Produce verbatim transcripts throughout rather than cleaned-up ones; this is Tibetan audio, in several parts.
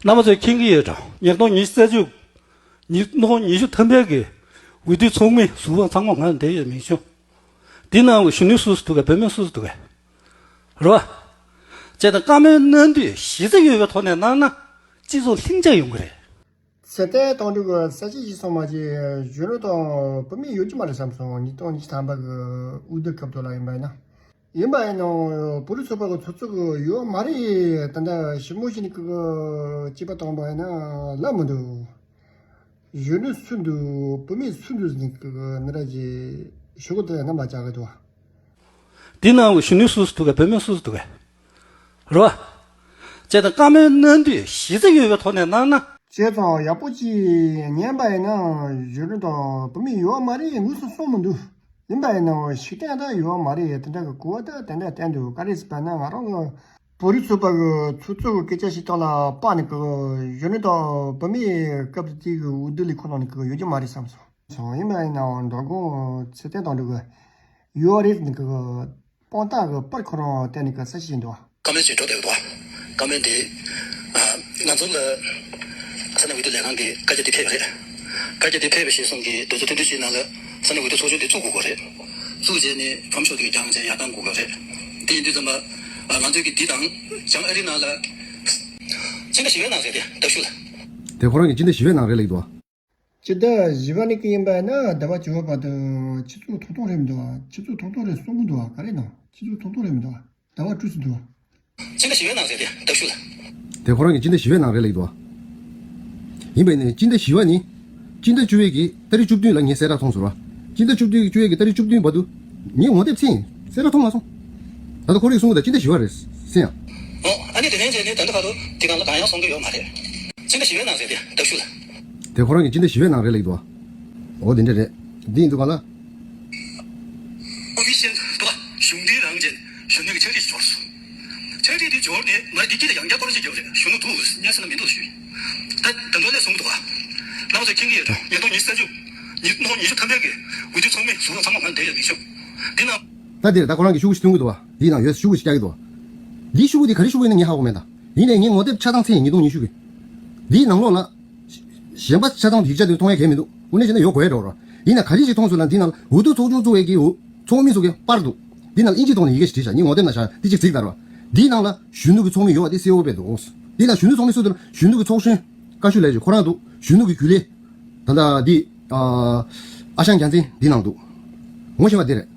རྣམ་པ་ཚོས་མཁྱེན་གྱི་ཡོད་དྲ། ཉིས་སྟོང་ཉི་ཤུ་རྩ་གཅིག་ཉིས་སྟོང་ཉི་ཤུ་ཐམ་པའི་གི་འོས་བསྡུའི་ཚོགས་མི་ཟུར་པ་ཚང་མ་ང་ལ་འདེབས་ཡོད་མིང་ཆུང་། འདི་ནང་གི་གཞོན་ནུ་སུ་སུ་འདུག་གས། བུད་མེད་སུ་སུ་འདུག་གས། རེད་བ། བྱས་ཙང་བཀའ་མོལ་གནང་དུས་གཞི་རྩ་ཡོད་པའི་ཐོག་ནས་གནང་ན་སྤྱི་ཚོགས་ལྷིང་འཇགས་ཡོང་གི་རེད། ཚེ་བརྟན་དོན་གྲུབ་ཀྱིས་གསལ་བཤད་ཅིག་གསུངས་པ་ཅིག་གཞོན་ནུ་དང་བུད་མེད་ཡོད་ཀྱི་མ་རེད་བསམ་སོང་། ཉིས་སྟོང་ཉི་ཤུ་ཐམ་པ་གི་འོས་བསྡུ་སྐབས་དུ་ལ་ཡིན་པ་ཡིན་ན། ཡིན་པ་ཡིན་ནའང་བོད་རིགས་ཚོགས་པ་གི་ཚོགས་གཙོ་གི་ཡོད་མ་རེད། ད་ལྟ་ཞིབ་མོ་ཞིག་ནི་གི་སྐྱེས་པ་བཏང་པ་ཡིན་ན་ལབ་མི་འདུག་གཞོན་ནུ་སུ་འདུག་བུད་མེད་སུ་འདུག་ཟེར་ནས་གི་ནི་ར་ཅིག་ཤོག་གུ་དེ་རྣམ་པ་ལྕགས་གི་འདུག་འདི་ནང་གི་གཞོན་ནུ་སུ་སུ་འདུག་གས། བུད་མེད་སུ་སུ་འདུག་གས། རེད་བ། བྱས་ཙང་བཀའ་མོལ་གནང་དུས་གཞི་རྩ་ཡོད་པའི་ཐོག་ནས་གནང་ན། བྱས་ཙང་ཡག་པོ་ཅིག་ཉན་པ་ཡིན་ན་གཞོན་ནུ་དང་བུད་མེད་ཡོད་མ་རེད་དངོས་སུ་གསུངས་མི་འདུག་ཡིན་པ་ཡིན་ནའང་ཤུགས་ལྡན་ད་ཡོད་མ་རེད། དེ་འདྲ་གི་གོ་བ་ད་དེ་འདྲ་བསྟན་འདུག་ག་རེ་ཟེར་བ་ན་ང་རང་གི་བོད་རིགས་ཚོགས་པ་གི་ཚོགས་གཙོ་གི་སྐད་ཆ་ཞིག་སྟེང་ལ་དཔག་ནས་གི་གཞོན་ནུ་དང་བུད་མེད་སྐབས་དེ་གི་འོས་བསྡུ་ལས་ཁུངས་ནང་ནས་གི་ཡོད་རྒྱུ་མ་རེད་བསམ་སོང་། སོང་ཡིན་པ་ཡིན་ནའང་མདང་དགོང་ཚེ་བརྟན་དོན་གྲུབ་ཀྱིས་ཡོད་རེད་ནི་གི་དཔང་རྟགས་ཀྱི་པར་ཁོ་རང་བསྟན་ནས་གི་གསལ་བཤད་བྱས་འདུག་བཀའ་མོལ་ཞིག་འགྲོ་བསྡད་འདུག་བཀའ་མོལ་འདི། ང་ཚོ་ལ་ས་གནས་འོས་བསྡུ་ལས་ཁང་གི་བཀའ་རྒྱ་འདི་ཕེབས་པ་རེད། བཀའ་རྒྱ་འདི་ཕེབས་པ་ཞེས་གསུངས་ཀྱི་དུས་ཚོད་ཐུང་ཐུང་ཞིག་ནང་ལ་ས་གནས་འོས་བསྡུ་ཚོགས་ཆུང་འདི་བཙུགས་དགོས་ཀྱི་རེད། བཙུགས་རྗེས་ནས་ཕམ་ཤོག་འདི་གི་རྒྱང་ཅན་ཡར་བཏང་དགོས་ཀྱི་རེད། དེ་ཡིན་དུས་ཙམ་པ། ང་ཚོས་ཀྱི་འདི་དང་བྱང་ཨ་རི་ནང་ལ་སྤྱི་ཟླ་བཞི་པའི་ནང་རེད་དེ་ལྟ་ཞུ་ལ། དེ་ཁོ་རང་གི་སྤྱི་ཟླ་བཞི་པའི་ནང་རེད་ལེགས་འདུག་སྤྱི་ཟླ་བཞི་པ་ནས་ཀྱི་ཡིན་པ་ན་ཟླ་བ་བཅུ་པ་བར་དུ་ཆུ་ཚོད་ཐུང་ཐུང་རེད་མི་འདུག་ཆུ་ཚོད་ཐུང་ཐུང་རེད་གསུང་གི་འདུག་ག་རེ་ནང་ཆུ་ཚོད་ཐུང་ཐུང་རེད་མི་འདུག་ཟླ་བ་དྲུག་ཙམ་འདུག་སྤྱི་ཟླ་བཞི་པའི་ནང་རེད་དེ་ལྟ་ཞུ་ལ། དེ་ཁོ་རང་གི་སྤྱི་ཟླ་བཞི་པའི་ནང་རེད་ལེགས་འདུག་ཡིན་པས་ནི་སྤྱི་ཟླ་བཞི་པ་ནི། སྤྱི་ཟླ་བཅུ་པའི་གི་ཏ་རིག་བཅུ་བདུན་ལ་ངས་གསལ་བསྒྲགས་མཐོང་ཟེར་བ། སྤྱི་ཟླ་བཅུ་བདུན་བཅུ་པའི་གི་ཏ་རིག་བཅུ་བདུན་བར་དུ། ངས་ངོ་དེབ་ཚིག་གསལ་བསྒྲགས་མཐོང་མ་སོང་། ད་ལྟ་ཁོ་རང་གིས་གསུངས་པ་ད་སྤྱི་ཟླ་བཞི་པ་རེད་ཟེར་ཡང་། ཨོ། ཨ་ནི་དེ་ནས་བྱས་ནས་ད་ལྟ་བར་དུ་དེ་སྒང་ལ་གང་ཡང་གསུང་གི་ཡོད་མ་རེད། སྤྱི་ཟླ་བཞི་པའི་ནང་རེད་དེ་ལྟ་ཞུ་ལ། དེ་ཁོ་རང་གི་སྤྱི་ཟླ་བཞི་པའི་ནང་རེད་ལེགས་འདུག་ཨོ་དེ་འདྲ་རེད། འདི་ཡིན་འདུག་ག་ལ། ཨོ་བི་ཤེལ་དུ་བ་གཞུང་འབྲེལ་རང་ཅན་གཞོན་ནུ་གི་ཕྱག་བྲིས་འབྱོར་སོང་། ཕྱག་བྲིས་དེ་འབྱོར་ནས་ང་འདི་སྐྱིད་ལ་ཡང་བསྐྱར་སྐོར་ཞིག་བརྒྱབ་རེད། གཞོན་ནུ་འདུག་སྙན་སེང་ལ་མི་འདུག་ཞུས། ད་ད་འདོད་ལས་སོང་འདུག་ག་རྣམ་པ་ཚོས་མཁྱེན་གྱི་ཡོད་དོ། ཉིས་སྟོང་ཉི་ཤུ་རྩ་བཅུ་ཉིས་སྟོང་ཉི་ཤུ་ཐམ་པའི་གི་འོས་བསྡུ་ཚོགས་མི་ཟུར་པ་ཚང་མ་ང་འདིར་ཡོད་མི་ཤོག་འདི་ནང་། ད་འདིར་ད་ཁོ་རང་གི་ཤོག་གུ་ཞིག་སྟོན་གི་འདུག་བ། འདིའི་ནང་ཡོད་ཤོག་གུ་ཞིག་རྒྱག་གི་འདུག་བ། འདིའི་ཤོག་གུ་འདི་ག་རེ་ཤོག་གུ་ཡིན་ན་ངས་ཧ་གོ་མེད་ད། ཡིན་ནའི་ངས་ངོ་དེབ་ཆ་ཚང་ཚེ་ཉིས་སྟོང་ཉི་ཤུ་གི། འདིའི་ནང་ལོགས་ལ། གཞན་པ་ཆ་ཚང་ཡིག་ཆ་དེ་མཐོང་ཡ་གལ་མི་འདུག་དངོས་གནས་བྱས་ན་ཡོད་དགོས་ཡ་འགྲོ་ར། ཡིན་ན་ག་རེ་ཞིག་མཐོང་སོང་ལ་འདི་ནང་ལ་འོས་བསྡུ་ཚོགས་ཆུང་བཙུགས་པའི་གི་འོས་ཚོགས་མི་ཚོ་གི་པར་འདུག་འདི་ནང་ལ་ཨིན་ཇིའི་ཐོག་ནས་ཡི་གེ་ཞིག་བྲིས་བཞག་ངས་ངོ་དེབ་ནང་བཞག་འདི་གཅིག་གཟིགས་དང་ར། འདིའི་ནང་ལ་གཞོན་ནུ་གི་ཚོགས་མི་ཡོད་པ་དེ་གསལ་བོ་དཔེ་འདུག་འདི་ནང་གཞོན་ནུ་ཚོགས་མི་སུ་འདུག་གཞོན་ནུ་གི་ཚོགས་གཞོན་བཀའ་ཤོག་ལས་ཀྱི་ཁོ་རང་འདུག་གཞོན་ནུ་གི་རྒྱུན་ལས། ད་ལྟ་འདི། ཨ་ཞང་རྒྱལ་མཚན་འདི་ནང་འདུག་ངོ་ཤེས་པ་འདི་རེད།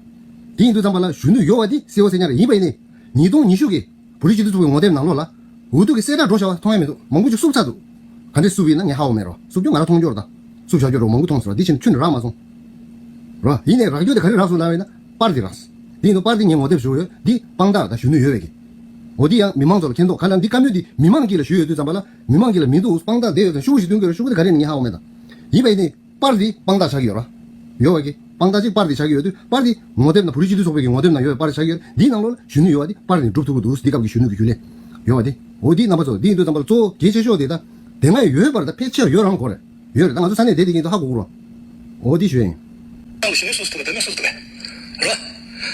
འདི་ཡིན་དུས་ཙམ་པ་ལ་གཞོན་ནུ་ཡོད་པ་འདི་གསལ་བོ་གསལ་རྐྱང་རེད། ཡིན་པ་ཡིན་ནའི། ཉིས་སྟོང་ཉི་ཤུ་གི་བོད་རིགས་སྤྱི་མཐུན་ཚོགས་པའི་ངོ་དེབ་ནང་ལོགས་ལ། འོས་བསྡུ་གི་གསལ་བསྒྲགས་འགྲོ་བཞག་པ་མཐོང་ཡ་མི་འདུག་མང་པོ་ཅིག་བསུབ་ཚར་འདུག་ག་འདྲས་བསུབ་ཡིན་ན་ངས་ཧ་གོ་མེད་རོ། བསུབ་རྒྱུ་ང་རང་མཐོང་རྒྱུ་རེད་ད། བསུབ་བཞག་རྒྱུ་རོ་མང་པོ་མཐོང་སོང་ར། འདི་ཕྱིན་ཁྱོན་ནས་རག་མ་སོང་། ར། ཡིན་ནའི་རག་རྒྱུ་དེ་ག་རེ་རག་སོང་ལབ་ཡིན་ན་པར་འདི་རག་འདི་ཡིན་དུས་པར་འདི་ངས་ངོ་དེབ་ཞུ་ཡོད་འདི་དཔང་རྟགས་དང་གཞོན་ནུ་ཡོད་པའི་གི། འོ་འདི་ཡང་མི་མང་ཚོ་ལ་མཁྱེན་རྟོགས་ག་ལ་འདི་བཀའ་མོལ་འདི་མི་མང་གི་ལ་ཞུ་ཡོད་དུས་ཙམ་པ་ལ་མི་མང་གི་ལ་མི་འདུག་དཔང་རྟགས་བསྡད་ཡོད་དང་ཤོག་གུ་ཞིག་སྟོན་དགོས་ར། ཤོག་གུ་དེ་ག་རེ་ནི་ངས་ཧ་གོ་མེད་ད། ཡིན་པ་ཡིན་ནའི། པར་འདི་དཔང་རྟགས་ཆགས་ཀྱི་ཡོད་ར། ཡོད་པ་གི་དཔང་རྟགས་གཅིག་པར་འདི་ཆགས་ཀྱི་ཡོད་དུས་པར་འདི་ངོ་དེབ་ནང་བོད་རིགས་སྤྱི་མཐུན་ཚོགས་པའི་གི་ངོ་དེབ་ནང་ཡོད་པའི་པར་ཆགས་ཀྱི་ཡོད་ར། འདིའི་ནང་ལོགས་ལ་གཞོན་ནུ་ཡོད་པ་འདི་པར་འདི་སྒྲུབ་ཐུབ་ཀྱི་འདུག་འདི་སྐབས་ཀྱི་གཞོན་ནུ་གི་རྒྱུན་ལས་ཡོད་པ་འདི། འོ་འདི་རྣམ་པ་ཚོ་འདི་ཡིན་དུས་ཙམ་པར་གཙོ་བོ་གལ་ཆེ་ཤོས་དེ་ད་དེ་སྔ་ཡོད་པར་ད་ཕལ་ཆེར་ཡོད་རང་གོ་རེད། ཡོད་རེད་ད། ང་ཚོ་ས་གནས་དེ་དེ་ཡིན་དུས་ཧ་གོ་གོ་ར། འོ་འདི་ཞུ་ཡིན། ཏང་གི་གཞོན་ནུ་སུ་སུ་ཐུབ་པ་བུད་མེད་སུ་སུ་ཐུབ་པ་རེད་བ།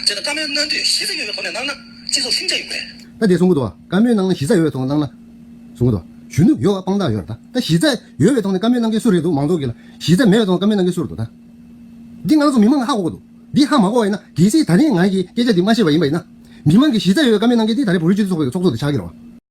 བྱས་ན་བཀའ་མོལ་གནང་དུས་གཞི་རྩ་ཡོད་པའི་ཐོག་ནས་གནང་ན་སྤྱི་ཚོགས་ལྷིང་འཇགས་ཡོང་གི་རེད། ད་དེ་གསུང་གི་འདུག་བ། བཀའ་མོལ་གནང་ན་གཞི་རྩ་ཡོད་པའི་ཐོག་ནས་གནང་ན། གསུང་གི་འདུག་བ། གཞོན་ནུ་ཡོད་པ་དཔང་རྟགས་ཡོད་རེད་ད། ད་གཞི་རྩ་ཡོད་པའི་ཐོག་ནས་བཀའ་མོལ་གནང་མཁན་སུ་རེད་འདུག་མང་ཚོགས་ཀྱི་ལ། གཞི་རྩ་མེད་པའི་ཐོག་ནས་བཀའ་མོལ་གནང་མཁན་སུ་རེད་འདུག་ད། འདི་ང་ཚོ་མི་མང་ཧ་གོ་གི་འདུག་འདི་ཧ་མ་གོ་བ་ཡིན་ན་གལ་སྲིད་ད་རིང་ང་གི་སྐད་ཆ་འདི་མ་བཤད་པ་ཡིན་པ་ཡིན་ན། མི་མང་གི་གཞི་རྩ་ཡོད་པའི་བཀའ་མོལ་གནང་མཁན་འདི་ད་རེས་བོད་རིགས་སྤྱི་མཐུན་ཚོགས་པའི་ཚོགས་གཙོ་དེ་ཆགས་ཀྱི་རེད་བ།